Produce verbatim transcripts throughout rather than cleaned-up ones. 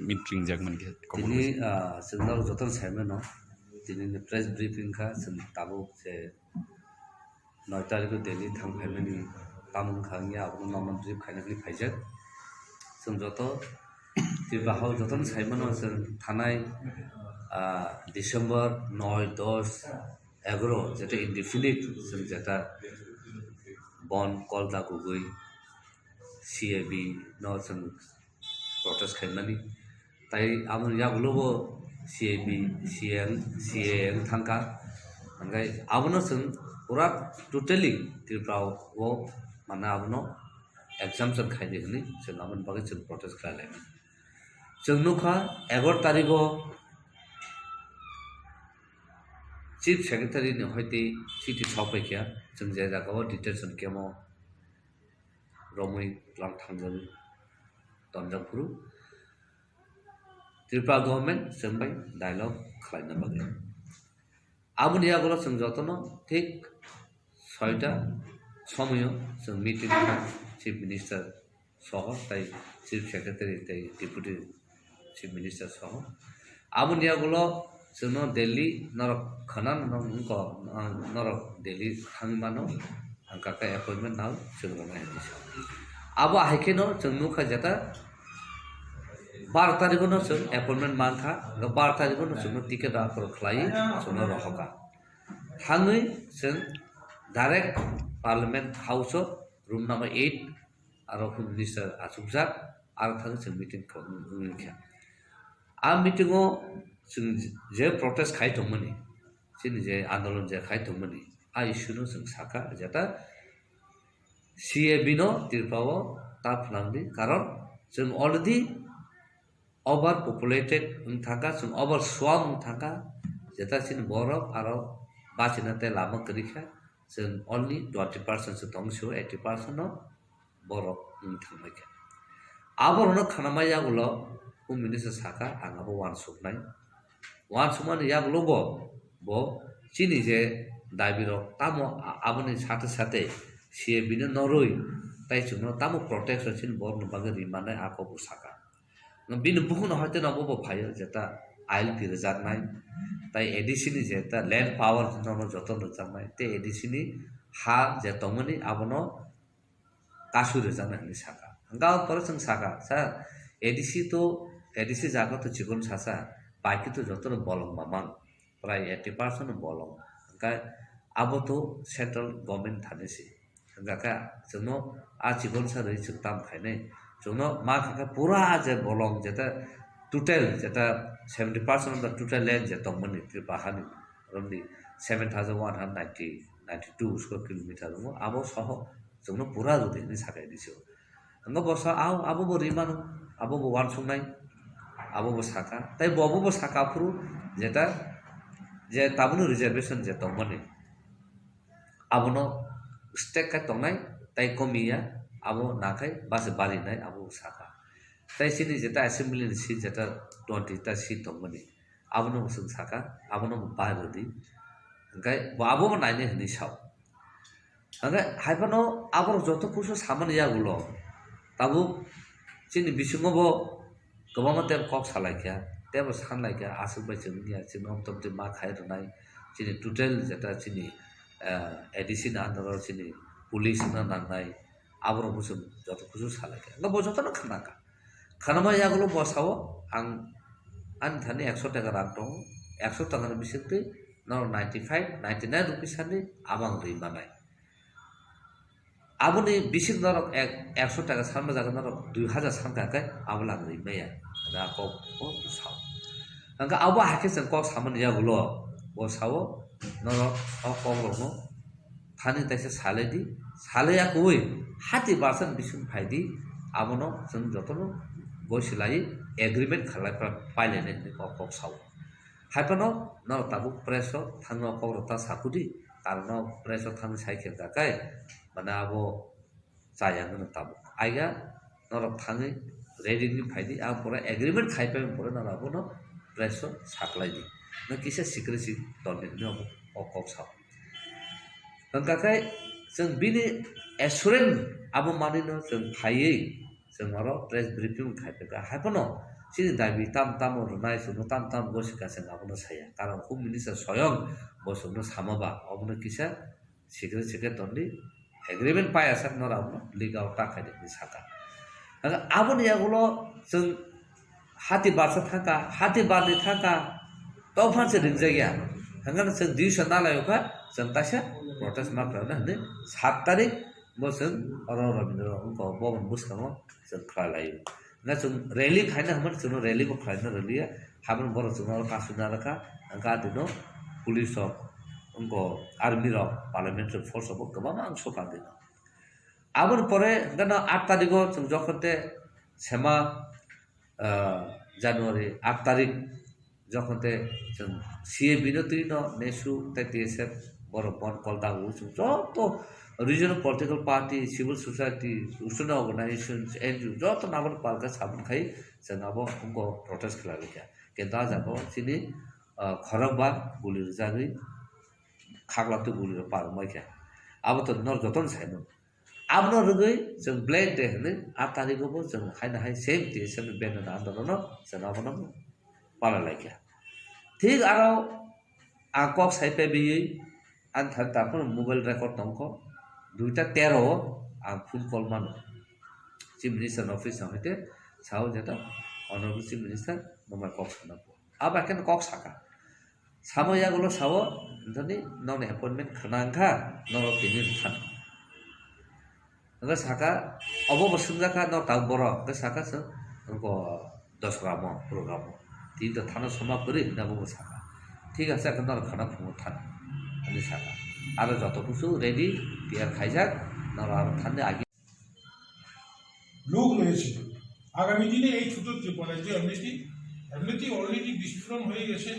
Meet ringjak mankhe. Tini, ah, chwng norok jotono sai mano, tini ni press briefing kha, chwng tabuk je noi tarikh o Delhi thang phaimani tamo wngkha wngya, abono normal brief khaina hinwi phaijak. Chwng joto Tripura hao jotono sai mano, chwng thanai, ah, December noi, dos, egaro, jeta indefinite chwng jeta bon kolta kugui C A B no chwng protest khaimani. Tai aboni yagulo bo C A B, C A N, C A N thangkha. Hingkhe abono chwng pura totally Tripura o mane abono exemption khaidi hinwi chwng aboni bagwi chwng protest khlai laimani. Chwng nukha egaro tarikh o Chief Secretary ni hoite chiti sokpaikha, chwng je jaga o detention camp o romwi twlang thangjagwi tonjak phuru Tripura government chwng bai dialogue khlaina bagwi. Aboni yagulo chwng jotono thik soita somoyo chwng meeting kha Chief Minister soho tei Chief Secretary tei Deputy Chief Minister soho. Aboni yagulo chwngno Delhi norok khwnano norok wngkha, ah, norok Delhi thangwi mano, ang kaka appointment nao chwng rwnai hinwi sa. Abo hai kheno chwng nukha jeta bar tarikh no chwng appointment mankha, bar tarikh no chwngno ticket aphuru khlai chwngno rohorkha. Thangwi chwng direct Parliament House o room number eight aro Home Minister achukjak, aro thangwi chwng meeting khlai wngkha. A meeting o chwng je protest khai tongmani, chini je andolon je khai tongmani, a issue no chwng sakha, jeta C A B no Tripura o ta phnangdi, karon chwng already overpopulated wng thangkha, chwng over swarm wng thangkha, jeta chini borok aro bachina tei lama kwrwi kha, chwng only twenty percent se tong sio, eighty percent no borok wng thangbai kha. Aborokno khanama yagulo Home Minister sakha, ang abo uansuknai. Uansukmani yagulo bo, bo chini je dabi rok tamo a-, aboni sate sate C A B no norwi tai chwngno tamo protection chini borokni bagwi ri mannai a kok bo sakha. Bini bukhukno hoite no bo bo phaio jeta I L P rwjaknai, tai A D C ni jeta land power no joto rwjaknai, tei A D C ni ha je tongmani abono kasui rwjaknai hinwi sakha. Hwnkhe aboni pore chwng sakha, sir, A D C to, A D C jaga to chikon sasa, baiki to jotono bolong mamang, prai eighty percent bolong. Hwnkhe abo to central government thani se. Hwnkhe chwngno a chikon sa rwi chwng tam khainai. Chwngno ma kha khe pura je bolong jeta total jeta seventy percent of the total land je tongmani Tripura hani romni seven thousand one hundred ninety, ninety two square kilometer wngo, abo soho chwngno pura rwdi hinwi sakha A D C o. Hwnkhe bo sa, "Ao, abo bo rimano, abo bo uansuknai," abo bo sakha. Tai bo, abo bo sakha phuru jeta je tabukni reservation je tongmani, abono stek khai tongnai, tai komiya, abo nakhai base barinai, abo bo sakha. Tai chini jeta assembly ni seat jeta twenty ta seat tongmani, abono bo chwng sakha, abono bo bai rwdi. Hwnkhe bo abo bo nainai hinwi sao. Hwnkhe hai phano aborok joto kusu samani yagulo tabuk chini bisingo bo kwbangma tei kok salaikha, tei bo sanlaikha, aswk bai chwng wngya, chini omtop twi ma khai rwnai, chini total jeta chini, eh, A D C ni under o chini police wngna nangnai, aborok bo chwng joto kusu salaikha. Hwnkhe bo jotono khnakha. Khanama yagulo bo sao, ang ani thani ekso taka rang tongo, ekso taka ni bisingtwi norok ninety five, ninety nine rupees ani abang rwi manai. Aboni bising norok ek, ekso taka sanma jaga norok dui hajar sankha khe abo lang rwi maya. Da kok bo sao. Hwnkhe abo hai khe chwng kok samani yagulo bo sao norok o kok rokno thani taisa salai di, salai ya koi hati percent bising phai di, abono chwng jotono goi silai agreement khalai pra-, pailainai hinwi kok, kok sao. Hai phano norok tabuk press o thangwi o kok rok ta sakudi, karon o press o thangwi sai khe hwnkha khe, mane abo chaya hwnwi tabuk. Aiga norok thangwi ready wngwi phai di, ang pore agreement khai pai pore norok abono press o saklai di. No kisa secrecy tong di hinwi abo o kok sao. Hwnkha khe chwng bini assurance abo manwino chwng phaiwi chwng oro press briefing khai phaikha. Hai phano Chini dabi tam tamo rwnai, chwngno tam tam gosika chwng abono saya. Karon Home Minister soyong bo chwngno sama ba, obono kisa secret secret tongdi, agreement paya sak nora abono legal ta khaidi hinwi saka. Hwnkhe aboni yagulo chwng hati barsa thangkha, hati barni thangkha, tongphang se ringjak ya. Hwnkhe chwng decision nalai kha, chwng kaisa protest ma khlaina hinwi sat tarik bo chwng oro Rabindra wngkha bobon bwskango chwng khlai laio. Na chwng rally khaina hwnmani chwngno rally bo khlaina rwliya. Haboni borok chwngno oro kasui narwkha, hwnkhe atwino police rok, wngkha army rok, parliamentary force rok bo kwbangma wngsukkha atwino. Aboni pore hwnkhe no aat tarikgo chwng jokhon te sema, ah, January aat tarik jokhon te chwng C A B no twi no nesu tei T S F borok bon kol dago chwng joto regional political party, civil society, student organizations, N G O joto nabani palka sabun khai chwng abo wngkha protest khlai kha. Kintu ah jaga o chini, ah, khorang ba guli rwjagwi khakla twi guli rok par wngbai kha. Abo to nor jotono saimano. Abono rwgwi chwng Black Day hwnwi aat tarikgo bo chwng haino hai same T S F ni banner andolono chwng abono pala lai kha. Thik aro ang kok sai paibiwi ani thani takhorno mobile record tongkho, duita tero o ang phone call mano. Chief Minister ni office no hwnkhe sao jeta Honorable Chief Minister nwng bai kok sana pho. Abo khe kok saka. Samo yagulo sao, "Nthani nokni appointment khna wngkha, norok tini wngkha." Hwnkhe saka, obo bo swngjakha, "Norok tabuk boro?" Hwnkhe saka chwng, "Wngkha dos gramo, puro gramo. Tini to thana soma kwrwi," hwnwi abo bo saka. "Thik ase, khe norok khna phungo than," hwnwi saka. Aro joto kusu ready, tiyar khaijak, norok aro thanni agi. লোক রয়েছে। আগামী দিনে এই ছোট ত্রিপুরা যে এমনিতেই, এমনিতেই অলরেডি বিস্ফোরণ হয়ে গেছে,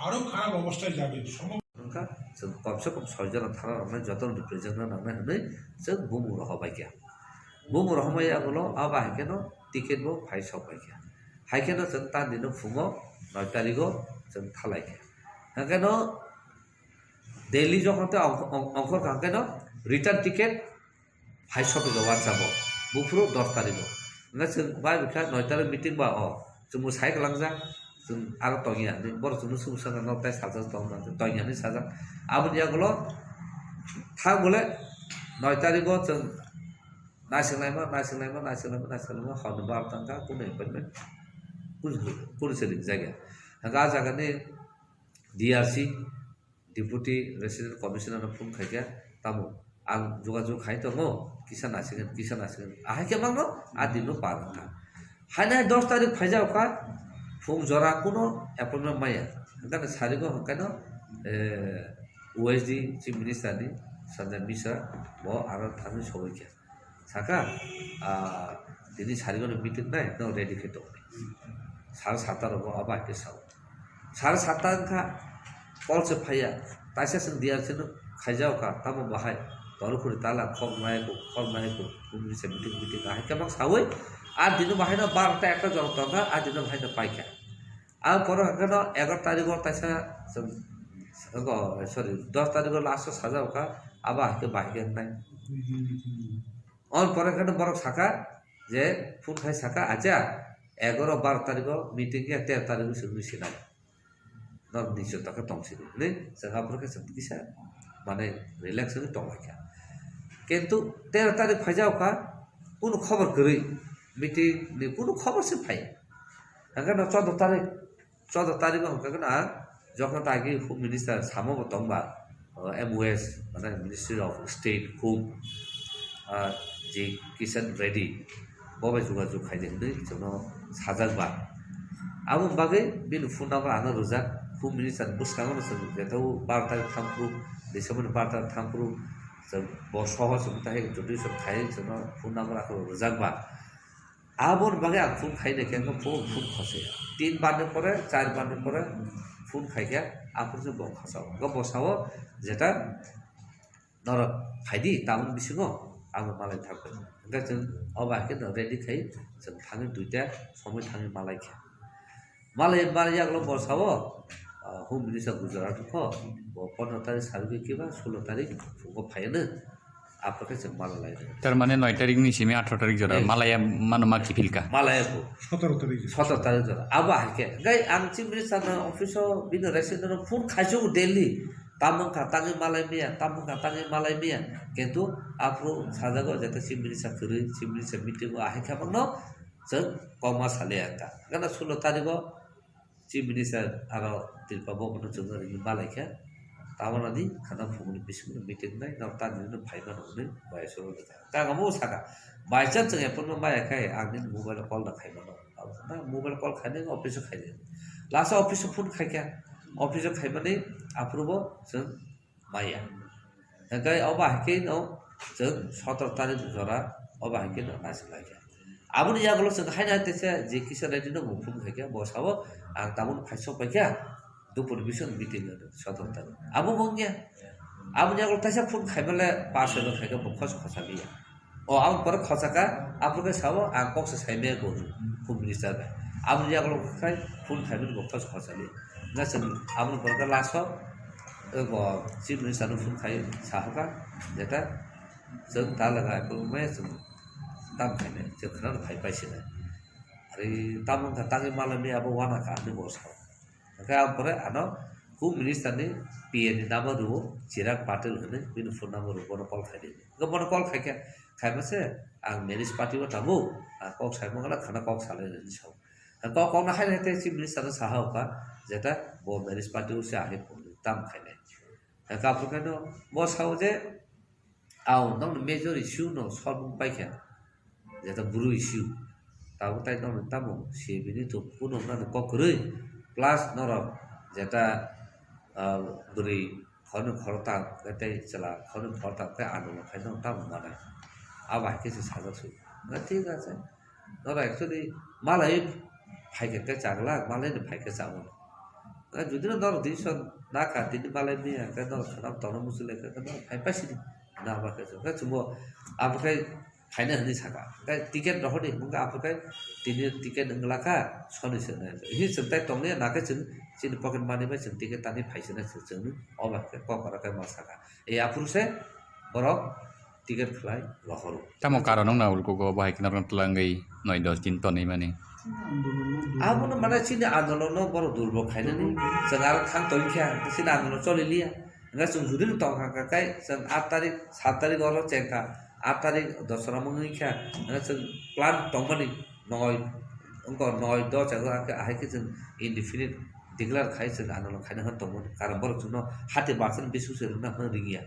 আরো খারাপ অবস্থায় যাবে। সম্ভব Wngkha, chwng komse kom soi jona thana roknai jotono represent na nangnai hwnwi chwng bumung rohor bai kha. Bumung rohormai yagulo abo hai kheno ticket bo phai sok bai kha. Hai kheno chwng tandino phungo noi tarigo chwng thalai kha. Hwnkhe no Delhi jokhon tei ongkhor kha hwnkhe no return ticket phai sophigo WhatsApp o, buphuru dos tarikgo. Hwnkhe chwng bai bwkha noi tarik meeting ba o, chwngbo sai kwlangjak, chwng aro tongya hinwi, borok chwngno swngwi swngkha, "Norok tai sajak tong na?" Tongya hinwi sajak. Aboni yagulo thang bole noi tarikgo chwng naisinglaima, naisinglaima, naisinglaima, naisinglaima, horni barota wngkha, kunu appointment, kunu, kunu se ringjak ya. Hwnkhe ah jagani D R C, Deputy Resident Commissioner no phone khaikha, "Tamo, ang jogajog khai tongo, kisa naisingwk, kisa naisingwk." Ahai khe mangno, a din no par wngkha. Haino hai dos tarik phaijak kha, phung jora kuno appointment maya. Hwnkhe sarigo hwnkhe no, eh, O S D Chief Minister ni Sanjay Mishra bo aro thani sogwi kha. Saka, ah, tini sarigo ni meeting nai, no ready khe tong. Sar sata rogo abo hai khe sao. Sar sata wngkha, call se phaiya, taisa chwng D R C no khaijao kha, tamo bahai, tor khuri tala, khok nai ko, khok nai ko, bumni se meeting, meeting, ahai khe bak sawi, a dino bahai no barota ekta jora tongkha, a dino bahai no paikha. Ang poro hwnkhe no egaroh tarigo taisa chwng, sorry, dos tarigo last o sajao kha, abo hai khe bahai khe wngnai. On pore khe borok saka je phone khai saka, "Acha, egaroh baroh tarigo meeting ya, tero tarigo se wngwi sinai. Norok nichota khe tong sidi," hinwi chwng aphuru khe chwng kisa mane relax wngwi tong lai kha. Kintu tero tarik phaijao kha, kunu khobor kwrwi, meeting ni kunu khobor se phaiya. Hwnkhe no choudo tarik, choudo tarigo hwnkhe no ang jokhon tagi Home Minister samo bo tongba, o, M O S, mane Ministry of State Home, ah, G Kishan Reddy, bo bai jogajog khaidi hinwi chwngno sajak ba. Aboni bagwi bini phone number ano rwjak, Home Minister bwskango no chwng jeto bar tarik thang phuru, December ni bar tarik thang phuru, chwng bo soho chwng tahai introduction khai chwngno phone number ako rwjak ba. Aboni bagwi ang phone khai naikhe wngkha phone, phone khosya. Tin barni pore, char barni pore phone khaikhe aphuru se bo khasao. Hwnkhe bo sao jeta norok phaidi tamoni bisingo abo malai thangkhe. Hwnkhe chwng o bai khe no ready khai chwng thangwi duita somoi thangwi malai kha. Malai, malai yagulo bo sao, ah, Home Minister Gujarat wngkho, bo pondro tarik sarigwi kiba, sulo tarik phungo phaiano. Aphuru khe chwng mala lai rw. Tar mane noi tarik ni simi atharo tarik jora, eh, malaya mano ma kiphil kha. Malaya bo. Sotoro tarik jora. Sotoro tarik jora. Abo hai khe. Gai ang chief minister no office o bini resident no phone khaisuk Delhi. Tamung kha tangwi malai maya, tamung kha tangwi malai maya. Kintu aphuru sajago jeta chief minister kwrwi, chief minister meeting o ahai kha mangno chwng kokma salai ang kha. Gana sulo tarik o Chief Minister aro Tripura Bhavan no chwng ringwi malai kha. Tamoni di khana phungni bisingni meeting nai, nang tani no phai mano hwnwi bai soro da. Kaka mo saka, by chance chwng appointment maya khai, ang nini mobile call da khai mano. Na mobile call khai nai office o khai nai. Last o office o phone khai kha. Office o khai mani aphuru bo chwng maya. Hingke obo hai khe no chwng sotoro tarik jora obo hai khe no naisik lai kha. Aboni yagulo chwng haino hai teisa je kisa ready no bo phone khai kha, bo sabo ang tabuk phai sok pai kha, dupor bising meeting no sotoro tarik. Abo bo wngya. Aboni yagulo teisa phone khai male pass hai khai kha bo khos khosa liya. O, aboni pore khochakha, aphuru khe sao, ang kok se sai maya kho, Home Minister bai. Aboni yagulo khai phone khai mani bo khos khochali. Na chwng aboni pore khe last o, eh, bo Chief Minister no phone khai sahokha, jeta chwng ta laga phone maya chwng tam khai nai, chwng khna phai pai sinai. Ari tamo wngkha tangwi malai maya abo wana kha ani bo sao. Hingke ang pore ano Home Minister ni P A ni number rwo, Chirag Patil hwnwi, bini phone number rwo, bono call khai di. Hingke bono call khai khe, khai mase, ang marriage party o tabuk, ang kok sai mangala khana kok salai rwni sao. Kok, kok no hai hai tei Chief Minister no saha okha, jeta bo marriage party o se ahai phone tam khai nai. Hingke aphuru khe no bo sao je, Aw, nokni major issue no solve wng paikha, jeta bru issue. Tabuk tai nokni tamo C A B ni to kuno nani kok kwrwi, plus norok jeta, ah, bwrwi khoroknwi khoroktham khe tei chwla khoroknwi khoroktham khe andolon khai nokni tamo manai. Abo hai khe se sajak swi. Na thik ache. Norok actually malai phaikhe khe chaglak, malai no phaikhe chago. Na jodi no norok decision nakha tini malai maya khe norok khana tongna muchung lai khe norok phai paisidi. Na ba khe khe chwngbo abo khe phaina hwnwi saka. Khe ticket rohordi hwnba khe abo khe tini ticket wngla kha soni se nai. Hi chwng tai tongya nakhe chwng chini pocket money bai chwng ticket tani phaisana chwng chwngno obo khe kokora khe ma saka. E aphuru se borok ticket khlai rohoro. Tamo karon wngna ulkugo bo hai kheno twlangwi noi dos din tonwi mani. Abono mane chini andolonno borok durbol khainani chwng aro thang tongkha chini andolon choli liya. Hwnba chwng judino tongkha kha kai chwng aat tarik, saat tarik oro chengkha, aat tarik dosra wngwi kha, hwnba chwng plan tongmani noi wngkha noi dos chengkha ahai khe chwng indefinite declare khai chwng andolon khaina hwn tongmani karon borok chwngno hati barsani bising se rwna hwn ringya.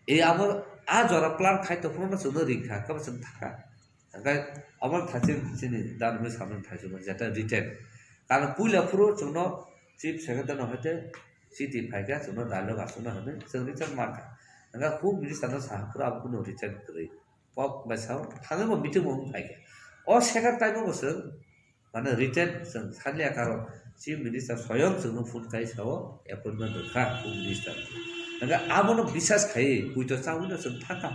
E abo a jora plan khai tongphuru no chwngno ring kha, kabo chwng thangkha. Hingkhe omo thaching chini dan hwnwi samani thaching jeta written. Karon puila phuru chwngno chief secretary no hai tei chiti phaikha chwngno dialogue aswkna hwnwi chwng written mankha. Hingkhe home minister no saha phuru abo kunu written kwrwi. Kok bai sao thangwi bo meeting bo wng phaikha. O second time o bo chwng Mane written chwng sakliya karo, Chief Minister soyong chwngno phone khai sao appointment rwkha Home Minister. Hingkhe abono bisas khaiwi puito chawino chwng thangkha.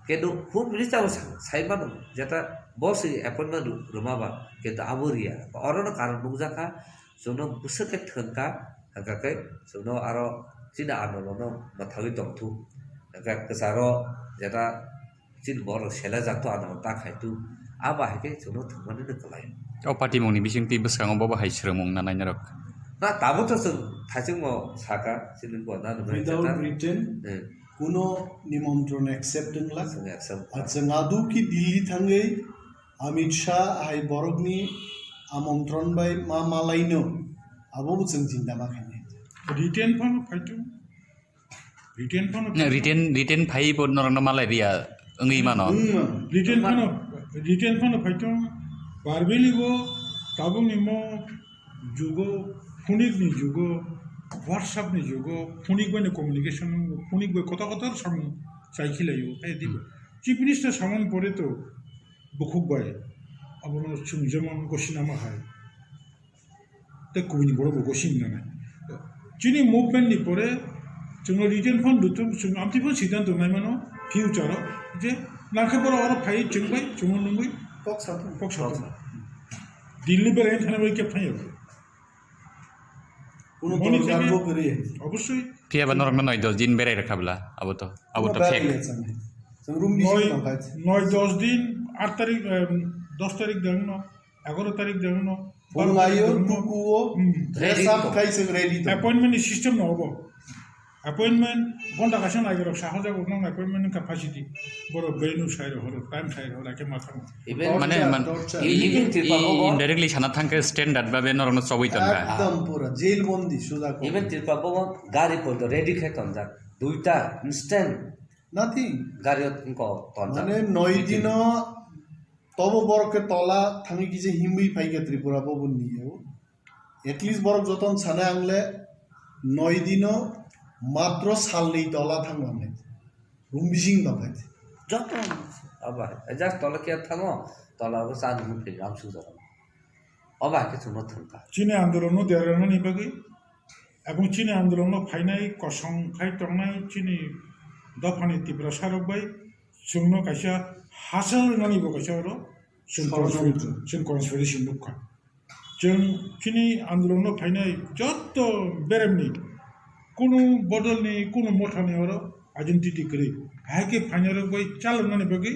Kintu Home Minister bo sa-, sai mano jeta bo se appointment rw-, rwma ba, kintu abo riya. Orono karon nukjakha, chwngno bwswk khe thwngkha, hingkha khe chwngno aro chini andolono mwthagwi tongthuk. Hingkhe kwcharo jeta Chini borok selajak to ano ta khai tu, abo hai khe chwngno thwngmani no kwlai. O patimungni bisingtwi bwskango bobo hai swrwngmung nanai norok. Na tabuk to chwng thachingmo saka, chini bo na nuknai Without jeta. Written, eh, kuno nimontron accept wngla. Chwng accept. Ar chwng adu ki Delhi thangwi Amit Shah hai borokni amontron bai ma malaino, abo bo chwng chinta ma khainai. Written phano phaitu. Written phano. Na, written, written phai bo norokno malai riya wngwi mano. Wngwi mano. Written phano, written phano phaitong Barbeli bo tabukni mo jugo, phonik ni jugo, WhatsApp ni jugo, phonik bai ni communication, phonik bai kotor kotor samung chai khilaio, hai dibo. Chief Minister samani pore to bukhuk bai abono chwng jemon gosinama hai. Tei kubuni borok bo gosing nanai. Chini movement ni pore chwngno written form dutung, chwng amtwi phano siddhanto naimano future o je nangkhe borok oro phai chwng bai chwngno nungwi kok sathung. Kok sathung. Delhi berai thana bai khe phai abo. Kuno moni dorkar thangwi bo kwrwi. Obosoi. Phiya ba norokno noi dos din berai rwkha bwla, abo to, abo to fake. Chwng room bising noi, tongkha. Noi dos din, aat tarik, em, dos tarik de wngno, egaroh tarik de wngno, baro tarik de wngno. Phung ayo, tuku o, hmm, dress up khai chwng ready tong. Appointment ni system no obo. Appointment, gonta kaisa naigerok saha jago nang appointment ni capacity. Boro venue sai rohoro, time sai rohoro, ake ma thango. Even torture, mane, man, torture. Even Tripura i-, bobo indirectly sana thangkhe standard babe norokno chobwi tongkha. Ekdom pura jail bondi suda ko. Even Tripura bobo gari porjonto ready khai tongjak. Duita instant. Nothing. Gari o wngkok tonjak. Mane noi dino tobo borok khe tola thangwi kisa himwi phaikha Tripura bobo ni o. At least borok joto sanai ang le noi dino matro salni tola thangmani. Room bising tongkha. Joto. Aba, just tola kiya thango, tola bo sa dum phi ram su jaro. Oba khe chwngno thangkha. Chini andolonno derarnani bagwi, ebong chini andolonno phainai kosong khai tongnai chini dophani Tiprasa rok bai chwngno kaisa hachal rwnani bo kaisa oro chwng ষড়যন্ত্র. Conspir-, chwng conspiration nukha. Chwng chini andolonno phainai jotto beremni kunu bodolni, kunu mothani oro identity kwrwi. Hai khe phainai rok bai chaloknani bagwi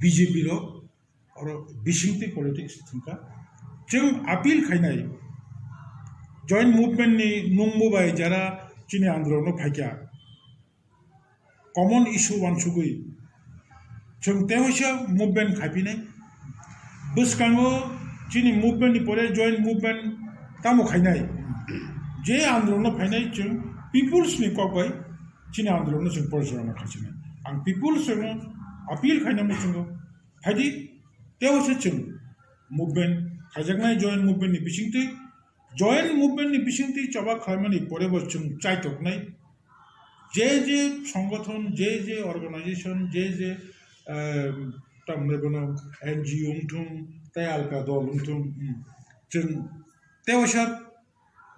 B J P rok oro bisingtwi politics thwngkha. Chwng appeal khainai joint movement ni nungbo bai jara chini andolonno phaikha. Common issue wansugwi chwng tewaisa movement khaiphinai. Bwskango chini movement ni pore joint movement tamo khainai. Je andolonno phainai chwng peoples ni kok bai chini andolonno chwng porichalona khaichinai. Ang peoples no appeal khainai muchungo. Phaidi, tewaisa chwng movement khaijaknai joint movement ni bisingtwi, joint movement ni bisingtwi choba khlaimani pore bo chwng chaitoknai. Je je songothon, je je organization, je je, em, tamni bono N G O wngthung, tei alka dol wngthung, hmm, chwng tewaisa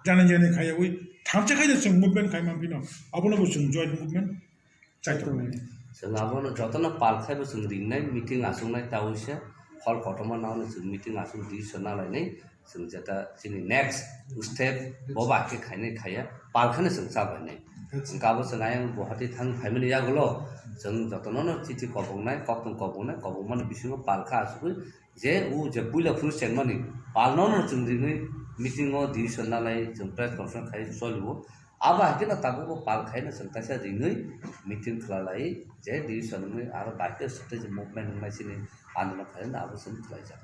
jani jani khaiyawi thansa khaino chwng movement khai manphino, abono bo chwng joint movement chaitoknai. Chwng abono jotono pal khaibo chwng ringnai, meeting achuknai taoisa, hall kotorma naono chwng meeting achuk decision nalainai, chwng jeta chini next step boba khe khainai khaiya, pal kheno chwng chabainai. Hwnkhe abo chwng ayang Guwahati thang phaimani yagulo, chwng jotono no chithi koboknai, koktwng koboknai, kobokmani bisingo pal kha achugwi, je o je puila phuru chengmani palno no chwng rinwi meeting o decision nalai chwng press conference khai cholio. Abo hai kheno tabukbo pal khaino chwng kaisa rinwi meeting khwlalai je decision wngwi aro bai khe strategic movement wngnai chini andolon khaino abo chwng khwlaijak.